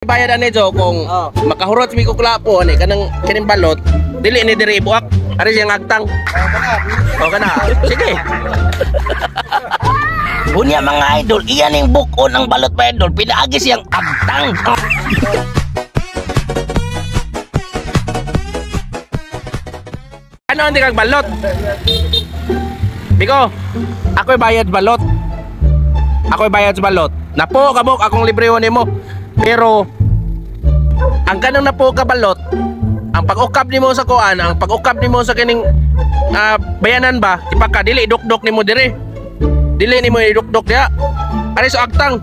Bayad ani Jo kung makahurot mi kulapo ani kanang kining balot dili ni diri ibuak ari siyang agtang. O kana. Sige. Unya mga idol, iyan yung bukon ang balot pa idol, pinaagi siyang agtang. Ano ang kag balot? Biko, ako'y bayad balot. Ako'y bayad sa balot. Napo kabok akong librehon nimo. Pero ang kanang napo ka balot, ang pag-ukab nimo sa kuan, ang pag-ukab nimo sa kining bayanan ba, ipaka dili idukdok nimo diri. Dili nimo idukdok diha. Ari sa agtang.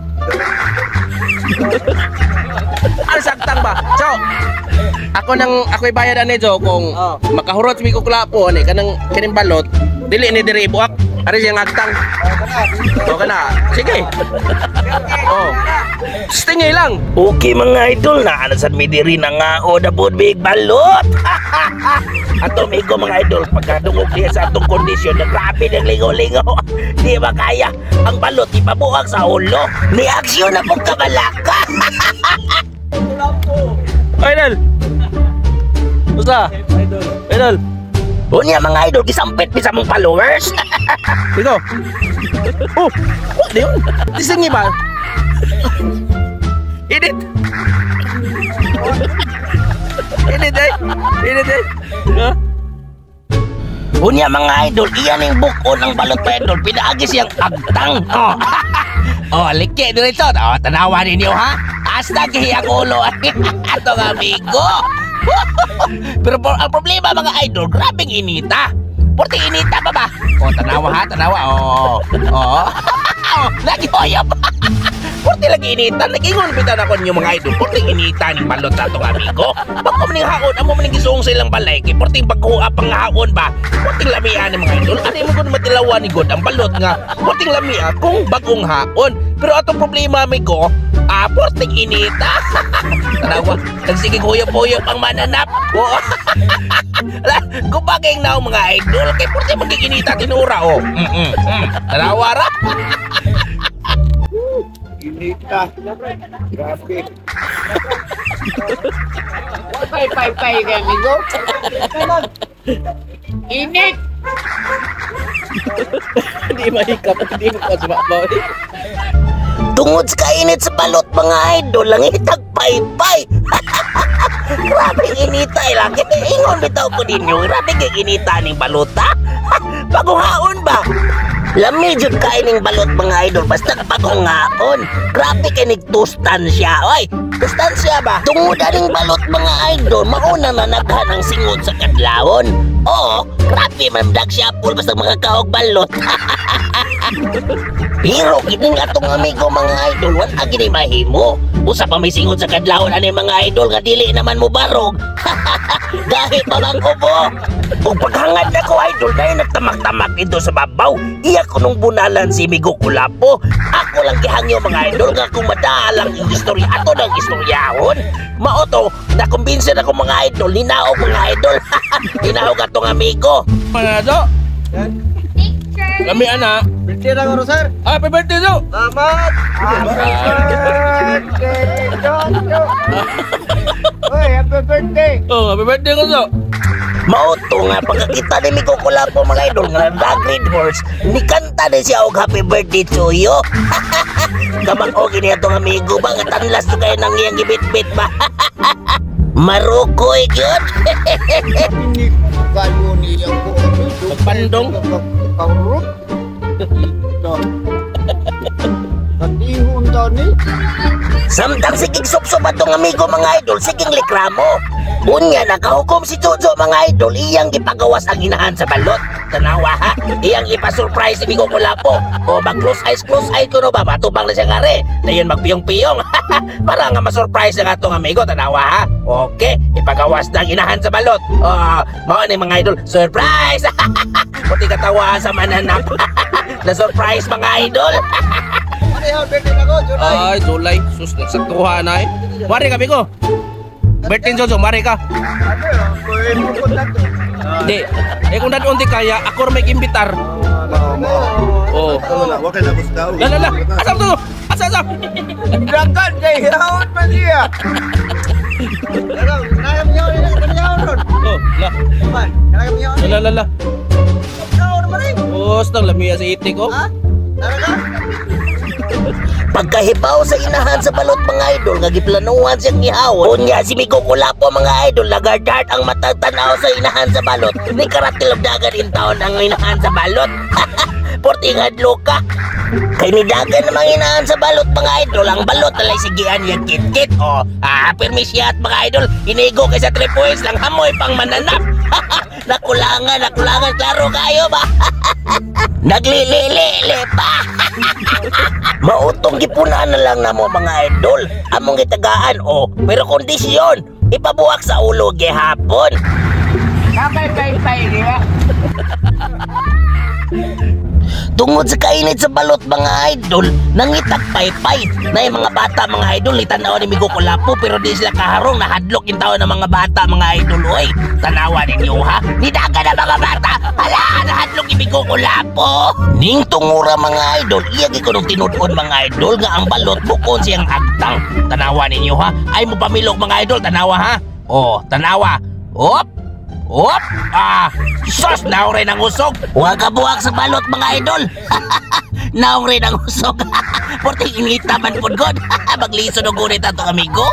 Ari sa agtang ba? So, ako nang ako'y bayad ani Jo kung makahurot mi kulapo ani kanang kining balot, dili ni diri ibuak. Ari siyang agtang. O kana. Sige. Oh. Stingay lang. Okay mga idol, na sad mi diri na nga o na pod big balot. Ato migo mga idol, pagkadungog niya sa atong kondisyon, na grabe ng lingo-lingo. Di ba kaya ang balot ipabuak sa ulo? Ni aksyon na pong kabalaka. Idol. Usa. Idol. Unya mga idol, gisampit mi sa mong followers. Ito. Oh, what yun? Tisingi ba? Init. Init eh. Init eh. Huh? Unya mga idol, iyan yung bukon ang balot pa idol, pinaagi siyang agtang. Oh, oh like diretso. Oh, tanawa ninyo ha. Hasta gihiyang ulo atong amigo. Pero ang problema mga idol, grabing inita. Porte inita pa ba? Oh, tanawa ha, tanawa. Oh. Oh. Oh, lagi hoyop. Porte lagi inita, nagingon bitan ako ninyo mga idol. Porte inita ning balot na atong amigo. Bako man ning haon, amo man ning gisuong sa ilang balay kay porte bagho pang haon ba. Porte lamian ni mga idol. Ani mo gud matilawan ni god ang balot nga porte lamia kung bagong haon. Pero atong problema amigo, porte inita. Tanawa, nagsigig huyop-huyop ang mananap. Oh. Gubagay na mga idol kay porte magiging inita tinura oh. Tanawa ra. Inita. Grabe. Pay-pay-pay ka, amigo. Init! Hindi mahikap, hindi mo pa. Tungod sa kainit sa balot mga idol, ang itag paypay. Grabe inita eh lang. Ingon bitaw ko ninyo, grabe kay inita ning balota. Bagong haon ba? Lami jud kain ning balot mga idol, basta bagong haon. Grabe kay nagtustansya. Oy, tustansya ba? Tungod aning balot mga idol, mauna na naghan ang singod sa kadlawon. Oo, grabe man dag siya pul basta makakaog balot. Pero kining atong amigo mga idol, wala gini mahimo. Usa pa may singod sa kadlawon ani mga idol nga dili naman mo barog. Dahil pa lang ubo. Ug paghangad nako idol, dahil nagtamak-tamak dito sa babaw. Iya ko nung bunalan si Migo Kulapo. Ako lang gihangyo mga idol nga kung madalang yung istorya ato ng istoryahon. Mao to, nakumbinsi na ko mga idol, hinaog mga idol. Hinaog atong amigo. Panado. Lami ana. Birthday na ko, sir. Happy birthday Jo. Salamat. Happy birthday, Jojo. Oy, happy birthday. Oh, happy birthday ko Jo. Mao to nga pagkakita ni Migo Kulapo mga idol nga nag-green horse, nikanta din siya og happy birthday to you. Kamang-ogi niya tong amigo ba nga tanlas to kayo nang iyang gibit-bit ba. Marukoy gyud. Hindi kayo niya ko. Magpandong. Kaurot. Katihon tani. Samtang sigig supsup atong amigo mga idol, siging likramo. Unya nakahukom si Jojo mga idol, iyang gipagawas ang inahan sa balot. Tanawa ha, iyang ipa-surprise si Migo Kulapo. O mag close eyes kuno ba, matubang na siya nga re. Dayon magpiyong-piyong. Para nga ma-surprise na atong amigo, tanawa ha. Okay, ipagawas na ang inahan sa balot. O, mao ni mga idol, surprise! Puti katawaan sa mananap. Na-surprise mga idol. Ay, July. Sus, nagsaktuhan na eh. Mari ka, Migo. Birthday Jojo, mari ka. Di. Eh kung dadon di kaya, ako may imbitar. Oh. La la la. Asam to? Asa asa? Dagan kay hawon man siya. Ron. Oh, la. Man, kanang. La la la. Ikaw naman eh. Oh, stang lamiya sa itik oh. Ha? Tara ka. Pagkahibaw sa inahan sa balot mga idol nga giplanuhan siyang ihawon. Unya si Migo Kulapo mga idol nagardart ang matagtanaw sa inahan sa balot. Ni karatil og dagan in taon ang inahan sa balot. Porting hadlo ka. Kay nidagan namang inahan sa balot mga idol, ang balot nalay sigian yang kit-kit. O, ah, pirmi siya at mga idol, inigo kay sa 3 points lang hamoy pang mananap. Nakulangan, nakulangan, klaro kayo ba? Naglilili pa. Mautong gipunaan na lang namo mga idol. Among gitagaan o, pero kondisyon, ipabuwak sa ulo gihapon. Kapay pay pay, di ba? Tungod sa kainit sa balot mga idol, nangitag paypay. Na yung mga bata mga idol, itanaw ni Migo Kulapo pero di sila kaharong, nahadlok yung tao ng mga bata mga idol. Oy, tanawa ninyo ha, nidaga na mga bata, hala, nahadlok ni Migo Kulapo. Ning tungura mga idol, iya ko nung tinud-on mga idol nga ang balot bukon siyang agtang. Tanawa ninyo ha, ay mo pamilok mga idol, tanawa ha. Oh, tanawa. Op! Op! Ah! Sus! Naong rin ang usog! Huwag ka buwak sa balot mga idol! Naong rin ang usog! Porting inita man pod god! Magliso no gunit ato amigo!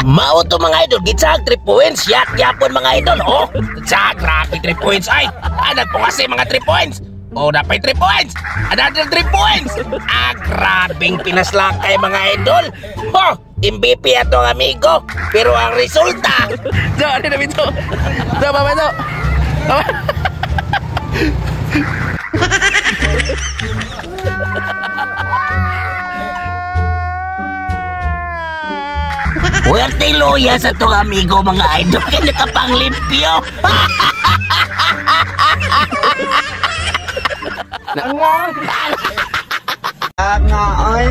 Mao to mga idol, gitsag 3 points, yak yapon mga idol. Oh, tsag grabe 3 points ay. Anak po kasi mga 3 points. Oh, napay 3 points. Another 3 points. Ah, grabing pinaslakay mga idol. Oh, MVP ato ang amigo. Pero ang resulta, Do, ano na bito? Do, mama do. Puwerte loya sa tong amigo mga idol. Kaya nakapanglimpyo. Nga ay.